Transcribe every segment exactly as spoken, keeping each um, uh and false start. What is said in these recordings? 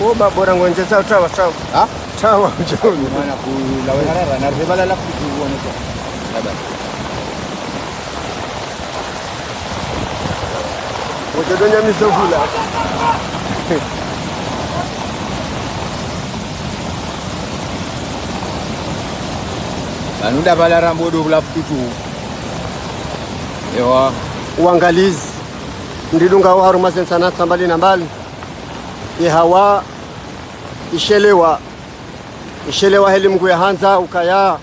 Oba bora ngonje tsawo, tsawo, tsawo. Ha? Tsawo, tsawo. Mwana kula, wena rara, na reba la la kuku wone kwa. Baba. Wote donya misokula. Pvanu nda pvala rambo do kula fututu. Ewa. Uangalizi. Ndidunga oharumwa ze ntsana tsa mbali na mbali. Ye hawa ishelewa. Ishelewa heli Mngu yahandza ukaya.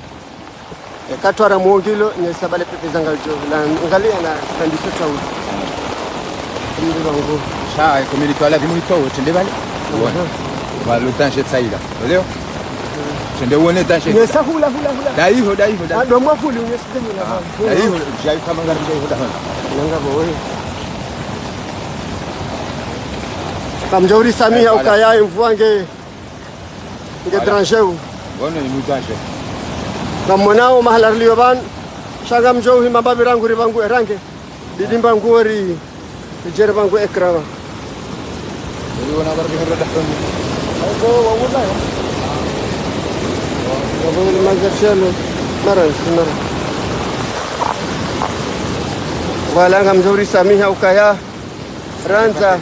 Eka twara mwongilo, ne sabale pepe zanga jo. La, angalia na kandiso tsawo. Ndidunga. Sha, e komili twala vimu itowo, tsende pvale. Aha. Pvalo tanshe tsaila. Olewa? Tsende wone tanshe. Nesa hula, hula, hula. Daiho, daiho, daiho. Ah, ndo mwafuli, unyesi tsaila. Ah, daiho, djai kama ngari daiho, daiho. Nanga bowe. Kamdjauri samiha ukaya e mvua nge, nge tranjeu. Ngono inu tranjeu. Kamwonao mahala riliyo pvanu. Sha ngamdjo uhima mbapvi rangu ripvangu erange. Didi mbangu ori, ijere mbangu ekra. Mara, mara. Wala ngamdjo uri samiha ukaya. Randza.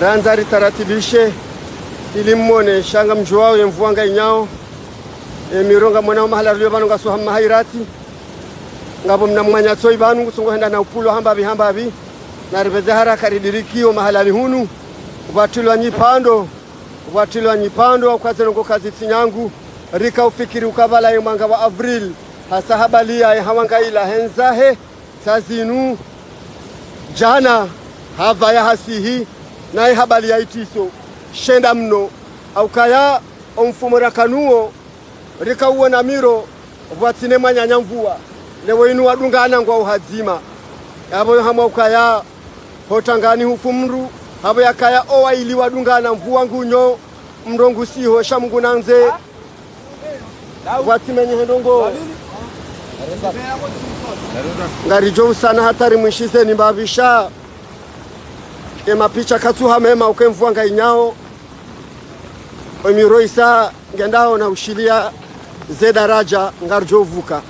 Randza ritaratibishe. Ili mwone, sha ngamdjuwao ye mvua nga inyao. E miro ngamwonao mahala riliyo pvanu ngasuha mahairati. Ngapvo mna mwanya tsoyi pvanu ngutsungo henda na upulwa hambapvi hambapvi. Na ripvedze haraka ridiriki yo mahalani hunu. Pvwatilwa nyipando. Pvwatilwa nyipando, ukaya ze ndrongoo kazitsi nyangu. Rika ufikiri ukaya pvala ye mwanga wa avril. Hasa habaliya ye hawangaila hendzahe. Sa zinu. Djana. Hapvaya hasihi. Naye habaliya itiso. Shenda mno. Haukaya, o mfumo rakanuwo. Rika uwona miro, pvwatsina mwananya mvua, leo inu wadungana ngwao hadzima. Yapvo yo hamwa ukaya, ho tangani hufu mdru, hapvo yakaya owaili wadungana mvua ngunyo, mdru ngusiho sha Mngu nandze. Pvwatsimenye he ndrongoo. Ngaridjo usana hata rimwishizeni mbapvi sha. E mapicha katsuha mema uke mvua nga inyao. Emiro isa ngendao na ushiliya ze daraja ngaridjo vuka.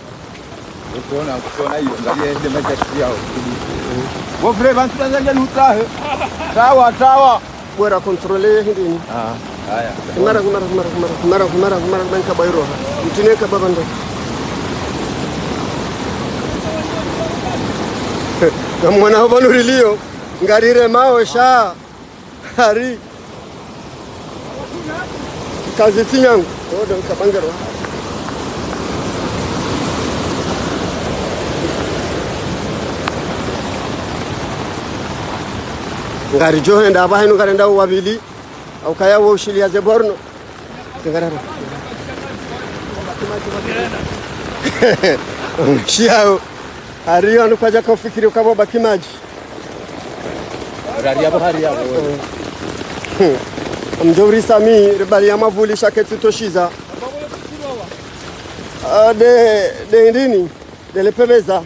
Utsona, utsona iyo, ngaliye nde majashi yao. Bo frère, pvanu tsandzange nutsahe. Tawa, tawa. Bwera contrôler hindrini. Ah, haya. Kumara, kumara, kumara, kumara, kumara, kumara, kumara, kumara, bairo. Mtine ka baba ndo. Ngamwona ho pvanu riliyo, ngariremao sha. Hari. Kazitsi nyangu. Odo kabangero. Ngaridjo henda apvaha inu ngarendao wapvili. Haukaya wo ushiliya ze borno. Zingarara. Shiyao. Hari yo anu kwadjaka ufikiri ukaya pvo baki madji. Hari yapvo, hari yapvo. Mdjo uri samihi, ribali ya mavuli sha ketsi toshiza. Ah, nde, nde hindrini, nde lepvepveza.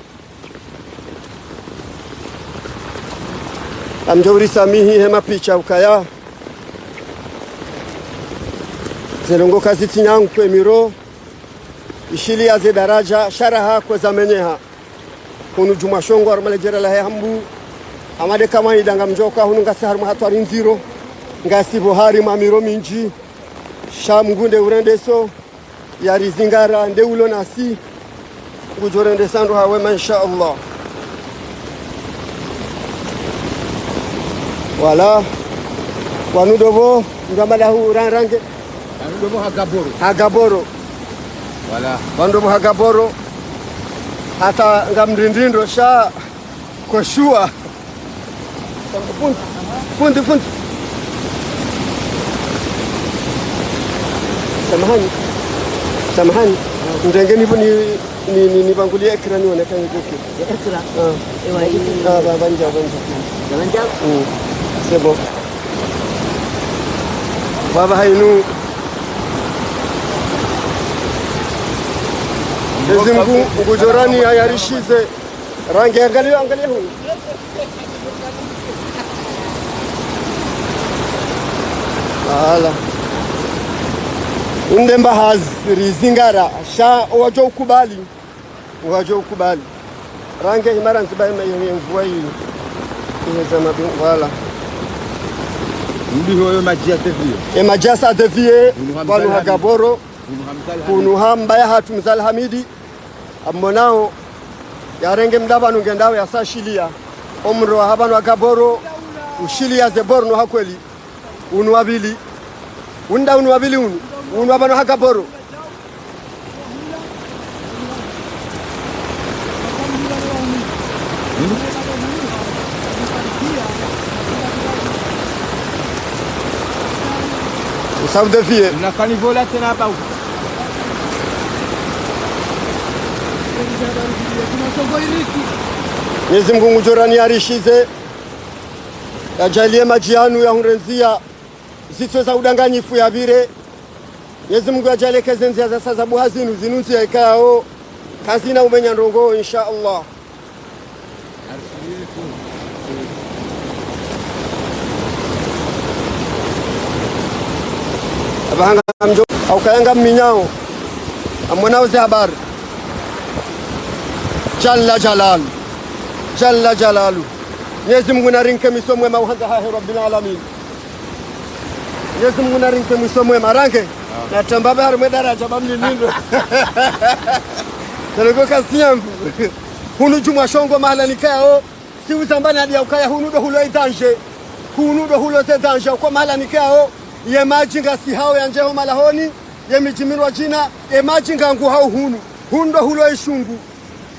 Ngamdjo uri samihi he mapicha ukaya. Ze ndrongoo kazitsi nyangu kwe miro. Ishiliya ze daraja, sha raha kweza menyeha. Hunu djumwa shongo harumwa le djera lahe Hambu. Hama nde kawaida ngamdjo ka hunu ngasi harumwa hatwari ndziro. Ngasi pvo harumwa miro mindji. Sha Mngu nde urendeso. Yarizingara nde ulo nasi. Ngudjo rendesa ndro ha wema, insha Allah. Wala. Wanu ndopvo, ndo hama lahu ra-, range. Wanu ndopvo ha Gaboro. Ha Gaboro. Wala. Wanu ndopvo ha Gaboro. Hata ngamrindindro sha. Kwa shuwa. Fundi. Fundi, fundi. Samahani. Samahani. Ndenge nipo ni, ni, ni, nibangulie ekra nione kama iko. Ekra? Ah. Ewa, hii. Ah, ba-, banja, banja. Banja? Mm. C'est bon. Baba hainu. Mwenyezi Mungu, ngudjo rani ayarishize. Rangi, angalia, angalia huyu. Voilà. Inde mbahazi rizingara, sha owadjo ukubali. Owadjo ukubali. Range imara ndziba ime-, ime-, mvua iyi. Ihe za mabi-, voilà. Mbi hoyo madji ya dévié. E madji ya sa dévié, pvanu ha Gaboro. Pvanu ha Mzali Hamidi. Pvanu ha mbaya hatru Mzali Hamidi. Amwonao, yarenge mda pvanu ngendao yasashiliya. Omro wa hapvanu wa Gaboro, ushiliya ze borno ha kweli. Unu wa pvili. Unda unu wa pvili unu. Unu wa pvanu ha Gaboro. Usa udévié. Mna kanivola tsena hapvo. Mwenyezi Mungu ngudjo raniyarishize. Yadjaaliye madji yanu yahundre ndziya. Zitso za udanganyifu yapvire. Mwenyezi Mungu yadjaaliye ke ze ndziya zasa za buha zinu, zinu ndziya ikao kazina umenya ndrongoo, insha Allah. Apvaha ngamdjo, hauka ya ngamminyao. Amwonao ze habari. Jalla Jalalu. Jalla Jalalu. Mwenyezi Mungu narinike mwiso mwema uhwandza hahe Rabbil Alamin. Mwenyezi Mungu narinike mwiso mwema. Range. Ah. Natramba be harimwa daradja ba mlinindo. Toloko kasiyangu. Hunu Djumwa Shongo mahala nikao. Si uzamba nadi ya ukaya hunu ndo hulo e danger. Hunu ndo hulo ze danger. Kwa mahala nikao. Ye madji ngasihao yandjeo malahoni. Ye midji mirwa djina. Ye madji nganguhao hunu. Hunu ndo hulo e shungu.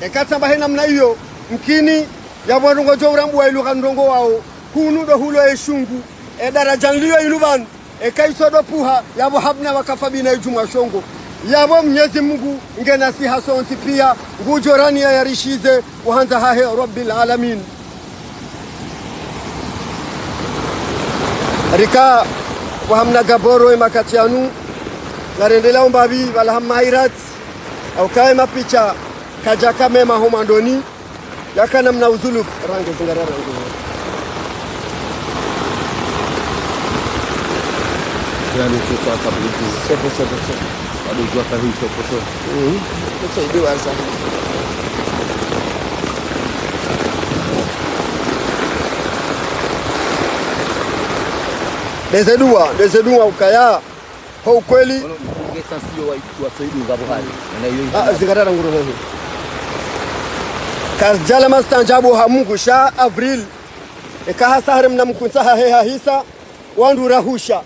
Eka tsamba he namna iyo, mkini, yapvo ndrongoo djo urambuwa ilugha ndrongowao, hunu ndo hulo e shungu, e daradja nliyo inu pvanu, eka iso ndo pvuha, yapvo hapvuna wakafa bina e Djumwa Shongo. Yapvo Mwenyezi Mungu, nge nasi hasontsi pia, ngudjo raniyarishize, uhwandza hahe Rabbil Alamin. Rika, wahamna Gaboro e makati yanu, ngarendelea umbapvi, pvala hamna Hairat, hauka e mapicha, kadjaka mema ho mwandoni, yaka namna uzulufu, range zingara range. Yani, tu kwa kabili. C'est bon, c'est bon, c'est bon. Bado djua kahi poto. Mhm. Kusaidia wansa. Ndeze dua, ndeze dua ukaya. Ho ukweli. Ono, nge sansiyo wa, wa soidu nga buhari. Ana yo. Ah, zingara nguro hoho. Karidjala mastanjabu ha Mungu sha Avril. Eka hasa haremwa mkuntsa hahe hahisa. Wandru rahusha.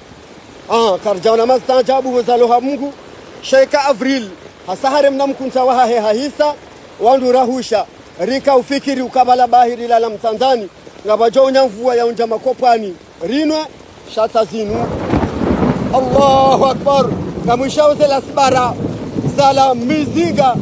Ah, karidjaona mastanjabu hozalo ha Mungu. Sha eka Avril. Hasa haremwa mkuntsa wahahe hahisa. Wandru rahusha. Rika ufikiri ukabala bahiri lala Mtsandzani. Ngapvadjo unya mvua ya undja makopwani. Rinwe, sha tsa zinu. Allahu Akbar. Ngamwishao ze lasbara. Zala mizinga.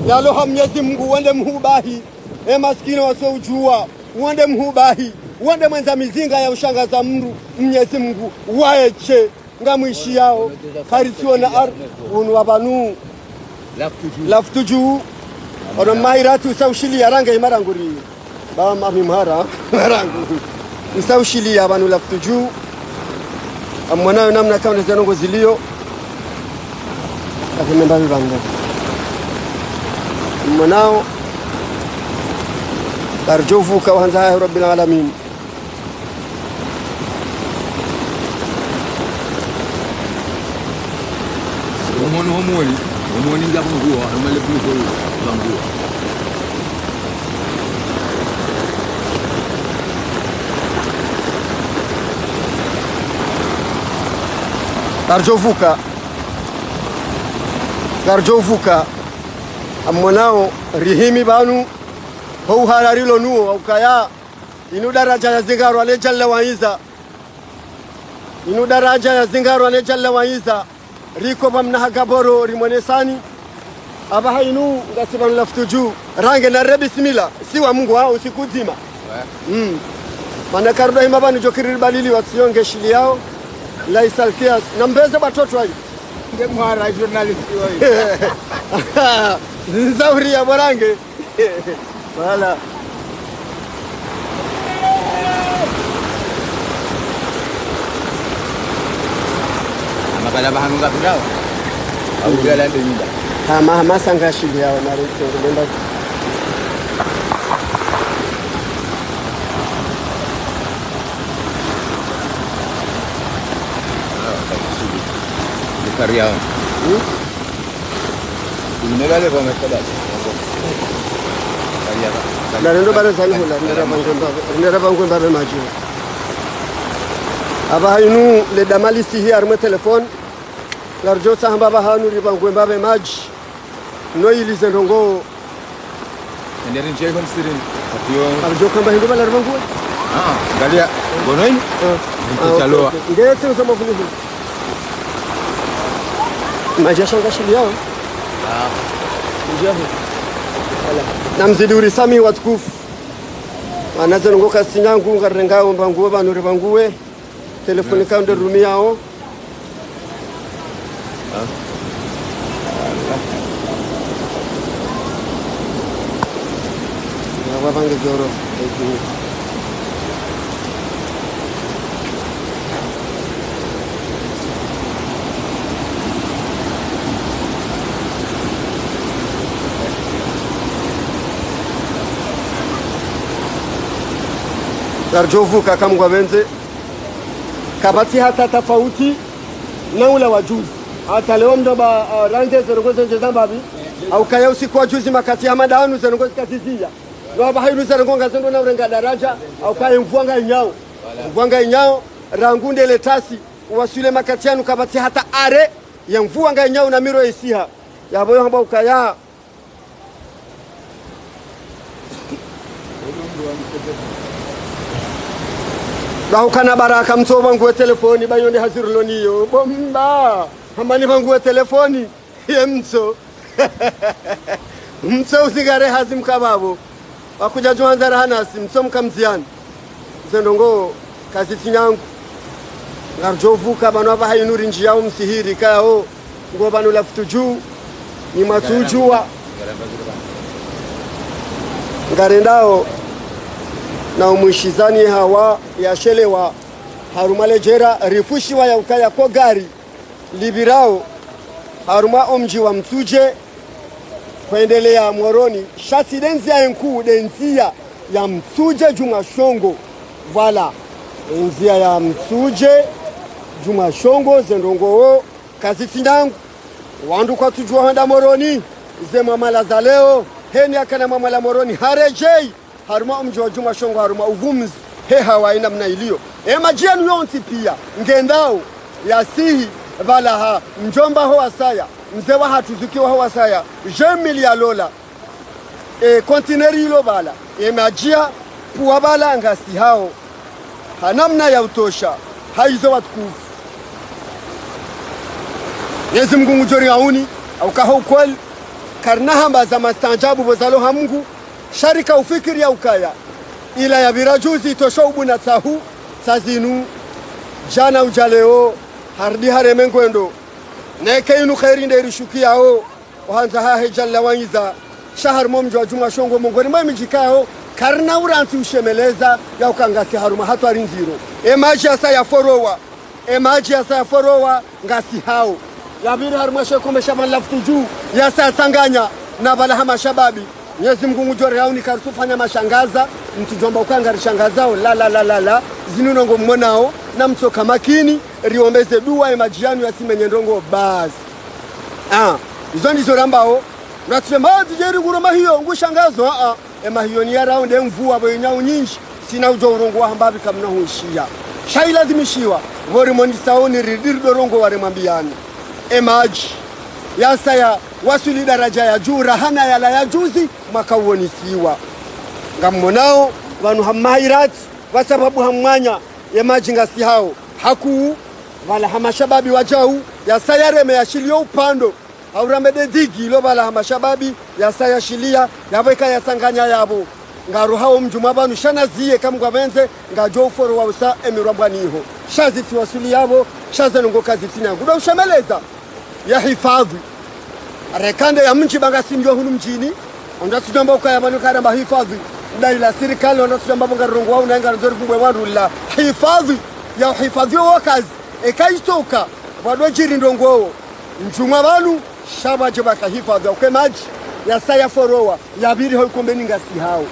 Yaloha Mwenyezi Mungu wende mhubahi. E maskini watso udjua. Wende mhubahi. Wende mwendza mizinga ya ushangaza mndru. Mwenyezi Mungu. Waeche. Ngamwishiyao. Karitsiona ar-, unu wa pvanu. Lafutudju. Lafutudju. Ono mairatu usa ushiliya range imara nguri. Ba mami mhara, marangu. Usa ushiliya pvanu Lafutudju. Amwonao namna kaunde ze ndrongoo ziliyo. Kazi menda vivando. Amwonao. Karidjovuka uhwandza hahe Rabbil Alamin. Omoni, omoni, omoni nja kunguwa, omale kunguwa, kunguwa. Karidjovuka. Karidjovuka. Amwonao rihimi pvanu. Ho uharari lo nuwo, ukaya. Inu daradja ya zingarwa ne Jalla wa Izza. Inu daradja ya zingarwa ne Jalla wa Izza. Riko pvamna ha Gaboro rimwonesani. Apvaha inu ngasi pvanu Lafutudju. Range na re bismillah. Si wa Mungu wa usiku dzima. Mm. Mana karudo hima pvanu djo kiri ribalili watsiyonge shiliyao. Laisal kias. Na mbeze batoto ayi. Nge mwara journalist wayi. Zinzauri ya borange. Voilà. Bala bahanu ngapvirao. Au yala ndo nyumba. Hama, hama sanga shili yao, mari tsengo, lemba. Ah, kari yao. Hmm? Ini bale kwa mekada. Kari yao. Na rendo bale zani hula, rindera bangwe mbabe, rindera bangwe mbabe madji. Apvaha inu le dama lisihi harimwa téléphone. Ngaridjo tsaha mba pvahanu ripvangwe mbabe madji. No ili ze ndrongoo. Ende rindjie iho msirini. Atiyo. Ngaridjo kamba hindru bala ripvangwe. Ah, angalia. Ngono ini? Ah. Nikuchaloa. Ah, okay, okay. Nge tsi usoma kuli hulu. Madji ya shanga shili yao. Ah. Ndjia hulu. Wala. Namzidi urisamihi watukufu. Mana ze ndrongoo kazitsi nyangu, ngarirengao mbanguwe, pvanu ripvanguwe. Telefoni kayo nde rumiao. Ah. Wapange zoro. Ngaridjo vuka kamwe ngwapvendze. Kapvatsi hata tafauti na ula wa juzi. Hata leo mdo ba, ah, randze ze ndrongoo zendje za mbapvi. Au kaya usiku wa juzi makati ya madanu ze ndrongoo zikaziziya. No apvaha inu ze ndrongoo ngazendo na urenga daraja. Au kaya mvua ngayinyao. Mvua ngayinyao. Rangu nde le tasi. Uwaswili makati yanu kapvatsi hata arrêt. Ya mvua ngayinyao na miro isiha. Yapvo yo hamba ukaya. Ba ukana baraka mtso pvanguwe telefoni, ba yo nde hazi rilo nayo. Bomba. Hamba ni pvanguwe telefoni. Ye mtso. Mtso usigare hazi mkababo. Wakudja djuwa ndzara hanasi, mtso mkamziani. Ze ndrongoo kazitsi nyangu. Ngaridjo vuka pvanu apvaha inu rindjiyao msihiri kayao. Ngo pvanu la futu dju, ni mwatsu udjuwa. Ngarendao na umwishizani hawa ya shelewa. Harumwa le djera, rifushiwa ya ukaya ko gari. Lipvirao, harumwa omdji wa Mtsudje, kwendelea Moroni, sha tsi nde ndzia enkuu nde ndzia ya Mtsudje Djumwa Shongo. Pvala, ndzia ya Mtsudje Djumwa Shongo, ze ndrongoo kazitsi nyangu. Wandru kwatsudjuwa hwenda Moroni, ze mwamala za leo, heni akana mwamala Moroni, haredjei. Harumwa omdji wa Djumwa Shongo, harumwa uvumzi, he hawa ina mna iliyo. E madji yanu yontsi pia, ngendao, yasihi, pvala ha, mdjomba ho wasaya, mze wahatru zuki wa ho wasaya, Jemili ya lola, e kontineri ilo pvala, e madji ya puwa pvala ngasihao, ha namna ya utosha, ha izo watukufu. Mwenyezi Mungu ngudjo riauni, au kaho ukweli, karina hamba za mastaanjabu pvo zalo ha Mungu, sha rika ufikiri ya ukaya, ila yapvira juzi itosho ubuna tsahu, tsa zinu, djana udja leo, harudi hareme ngwendo. Neke inu kheri nde irishukiyao, ohandza hahe Jalla wa Izza, sha harumwa omdji wa Djumwa Shongo mongoni mwa emidji ikao, karina urantsi ushemeleza, ya uka ngasi harumwa hatwari ndziro. E madji yasa yaforowa, e madji yasa yaforowa, ngasihao. Yapviri harumwa she kombe sha pvanu la futu dju, yasa yatsanganya, na pvala ha mashababi. Mwenyezi Mungu ngudjo riauni karitsufanya mashangaza, mtsudjomba uka ngarishangazao, la, la, la, la, la, zinu ndrongoo mmonao, na mtsoka makini, riombeze dua ye madji yanu yasimenye ndrongoo basi. Ah, izo ndizo rambao, natsile madzi djeri nguro mahiyo, ngushangazo, ah, ah. E mahiyo ni yarao nde mvua pvo inyao nyindji, sina udjo urongowa hamba pvi kamna hunshiya. Sha ilazimishiwa, pvo rimwendisao ni ridi rido rongowa rimwambiyani. E madji, yasa yawaswili daraja ya dju, rahana yala ya juzi, mwaka uonisiwa. Ngammonao, pvanu ha mahairati, pva sababu ha mwanya, ye madji ngasihao, hakuu, pvala ha mashababi wadjau, yasa yareme yashiliyo upando, haurambe nde digi ilo pvala ha mashababi, yasa yashiliya, yapvo ika yatsanganya yapvo. Ngarohao mdjumwa pvanu sha naziye kamwe ngwapvendze, ngadjo uforowa usa emirwa mbwani iho. Sha zitsi waswili yapvo, sha ze ndrongoo kazitsi nyangu. Ndo ushemeleza, ya hifadhwi. Rekande ya mdji ba ngasi ndjo hunu mdjini, ondra tsudjomba ukaya pvanu karamba hifadhwi. Nda ila sirikali, ondra tsudjomba pvo ngarirongowa una ngarindzo rivumbwe wandru la. Hifadhwi, ya hifadhwi wo wakazi, eka itsoka. Pvwadjiri ndrongoo, ndjumwa pvanu, sha pvwadje pvwaka hifadhwi, uka ye madji yasa yaforowa, yapviri ho Ikombeni ngasi hawo.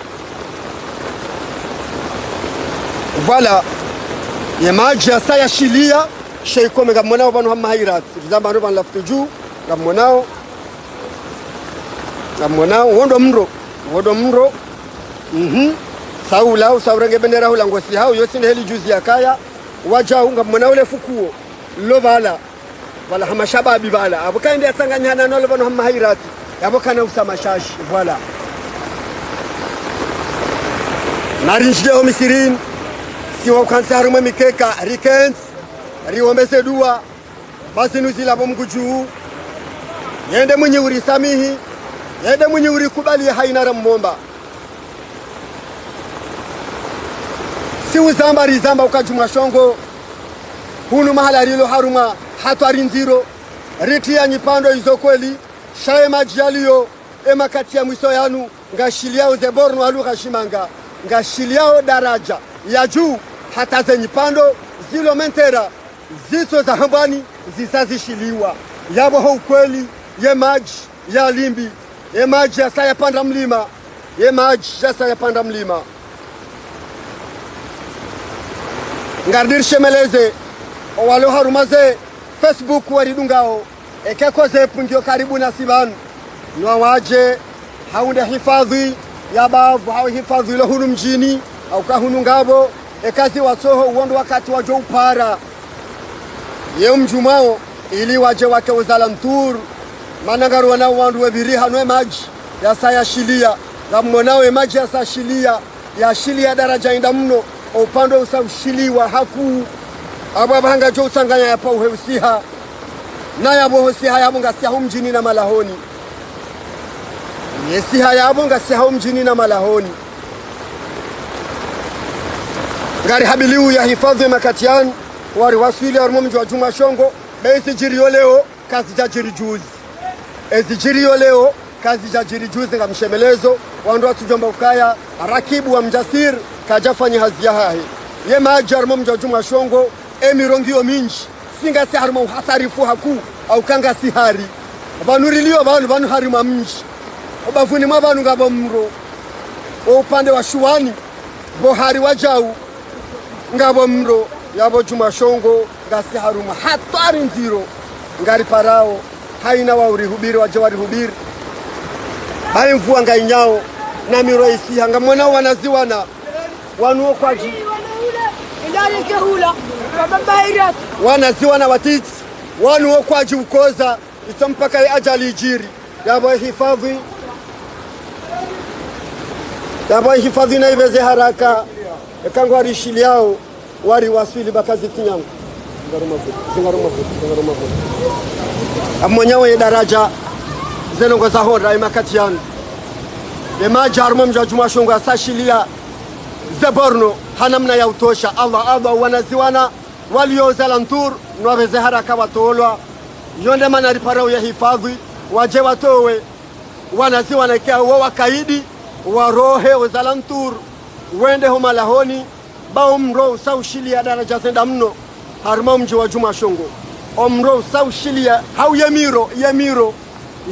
Voilà. Ye madji yasa yashiliya, she Ikombe ngamwonao pvanu hama hayirati. Rizamba ndo pvanu lafutu dju, ngamwonao. Ngamwonao, wo ndo mro, wo ndo mro. Mhm. Saula, usaurenge bendera hula ngosi hawo, yo tsi nde heli juzi yakaya, wadjau, ngamwonao le fukuo, lo pvala. Pvala hama shababi pvala. Apvo kaende yatsanganyihana nalo pvanu hama hayirati. Yapvo kana usa mashashi. Voilà. Nari ndjidje ho misirini. Si wa ukantsi harumwa ye mikeka. Rikentsi. Riombeze dua. Ba zinu zilapvo Mngu dju. Yende mwinyi urisamihi. Yende mwinyi urikubali ye hayina ramomba. Si uzamba rizamba uka djumwa shongo. Hunu mahala rilo harumwa hatwari ndziro. Ritriya nyipvandro izo kweli. Sha ye madji yaliyo, ye makati ya mwiso yanu, ngashiliyao ze borno ha lugha shimanga. Ngashiliyao daraja ya dju hata ze nyipvandro, zilo mentera, zitso za hambwani, zisa zishiliwa. Yapvo ho ukweli, ye madji ya limbi, ye madji yasa yapanda mlima, ye madji yasa yapanda mlima. Ngari rishemeleze, owalo harumwa ze Facebook waridungao, eka ko ze pvungiyo karibu nasi pvanu. Nwa wadje, hau nde hifadhwi ya bavu, hau hifadhwi lo hunu mdjini, hau ka hunu ngapvo, eka ziwatsoho, uwo ndo wakati wadjo upara. Ye mdjumwao, ili wadje wake Aux Alentours, mana ngaruonao wandru wepviri hanu ye madji yasa yashiliya, ngamwonao ye madji yasa yashiliya, yashiliya daraja inda mno, upvandre usa ushiliwa hakuu. Apvo apvaha ngadjo utsanganya yapvo uhe usiha. Na yapvo ho siha yapvo ngasi haho mdjini na malahoni. Ye siha yapvo ngasi haho mdjini na malahoni. Ngari habilio ya hifadhwi ye makati yanu, wari waswili harumwa mdji wa Djumwashongo, be ezi djiriyo leo, kazidja djiri juzi. Ezi djiriyo leo, kazidja djiri juzi, ngamshemelezo, wandru watsudjomba ukaya, rakibu wa mdjasiri, kadja fanya hazi yahahe. Ye madji harumwa mdji wa Djumwashongo, emirongo yo mindji, si ngasi harumwa uhasarifu hakuu, au ka ngasi hari. Pvanu rilio pvanu, pvanu harumwa mdji. Obavuni mwa pvanu ngapvo mro. O upande wa Shuwani, pvo hari wadjau, ngapvo mro, yapvo Djumwashongo, ngasi harumwa hatwari ndziro, ngariparao, haina wa urihubiri, wadje warihubiri. Bahi mvua ngainyao, na miro isiha, ngamwonao wanaziwana, wanu wo kwadji. Wanaziwana watiti, wanu wo kwadji ukoza, itso mpaka ye ajali idjiri. Yapvo hifadhwi. Yapvo hifadhwi na ipveze haraka. Eka ngwarishiliao, wari waswili baka zitsi nyangu. Zingaruma futi, zingaruma futi, zingaruma futi. Amwonyawo ye daraja, ze ndrongoo za hondra, imakati yanu. Ye madji harumwa mdji wa Djumwashongo yasashilia, ze borno, ha namna ya utosha. Allah, Allah, wanaziwana, walio aux alentours, nwapveze haraka watolwa. Yo nde mana riparao ye hifadhwi, wadje watowe, wanaziwana ikao wo wakaidi, warohe aux alentours, wende ho malahoni, ba omro usa ushilia daraja zenda mno, harumwa mdji wa Djumwashongo. Omro usa ushilia, hau ye miro, ye miro,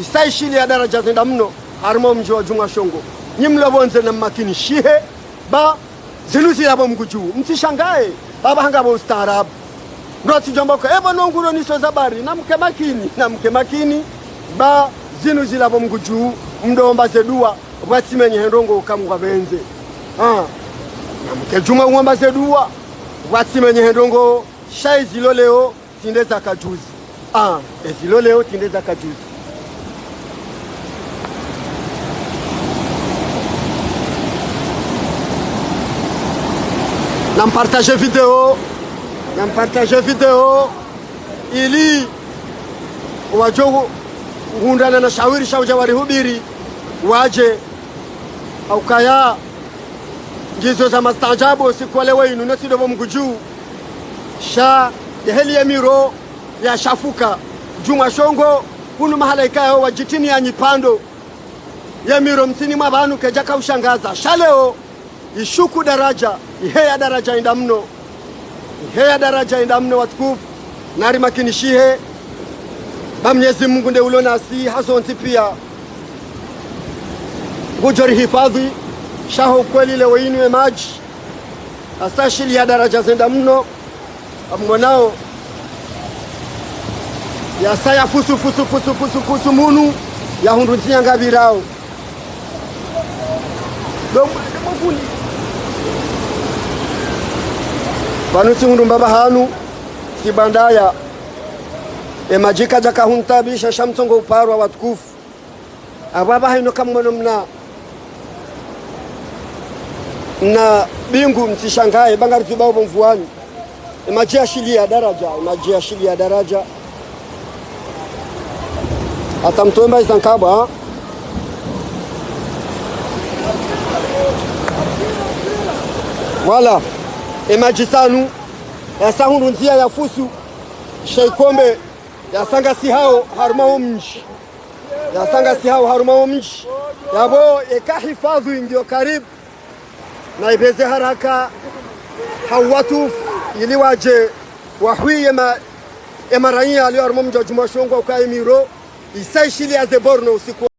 isa ishilia daraja zenda mno, harumwa mdji wa Djumwashongo. Nyi mlo pvondze na mmakinishihe, ba, zinu zilapvo Mngu dju, mtsishangae, ba apvaha ngapvo ustaarabu. Ndo atsudjomba uka, epvo no nguro niso za bari, na mke makini, na mke makini, ba zinu zilapvo Mngu dju, mdo omba ze dua, pvwatsimenye he ndrongoo uka Mngu apvendze. Ah, na mke djumwa uomba ze dua, pvwatsimenye he ndrongoo, sha ezilo leo, tsi nde zaka juzi. Ah, ezilo leo tsi nde zaka juzi. Na mpartage video, na mpartage video, ili wadjo hundrana na shawiri sha udja warihubiri, wadje, ha ukaya, ngizo za mastaajabu, siku wa leo inu, notsi ndo pvo Mngu dju, sha, ye heli ye miro, yashafuka. Djumwashongo, hunu mahala ikao wadjitini ya nyipvandro. Ye miro mtsini mwa pvanu kedjaka ushangaza. Sha leo, ishuku daraja, iheya daraja inda mno. Iheya daraja inda mno watukufu. Narimakinishihe, ba Mnyezi Mungu nde ulo nasi, hazontsi pia ngudjo rihifadhwi. Sha ho kweli leo inu emadji yasashiliya daraja zenda mno. Amumonao, yasaya fusu, fusu, fusu, fusu, fusu munu, yahundru ndziya ngapvirao. Pvanu tsihundru mbapvi hanu, Kibandaya. Emadji kadja kahuntabisha, sha mtsongo uparwa watukufu. Apvapva hayinu kamumono mna, mna bingu, mtsishangaye, ba ngaridzuba opvo mvuwani. Emadji yashiliya daraja, emadji yashiliya daraja. Hata mtwemba izankabwa, ha? Wala, emadji tsanu, yasahundru ndziya ya fusu, sha ikombe, yasanga sihao harumwa omdji. Yasanga sihao harumwa omdji. Yapvo eka hifadhwi ngiyo karibu, na ipveze haraka hau watufu, ili wadje wahwiye ma-, emaraiya yaliyo harumwa omdji wa Djumwashongwa ukaya emiro yisashiliya ze borno usiku.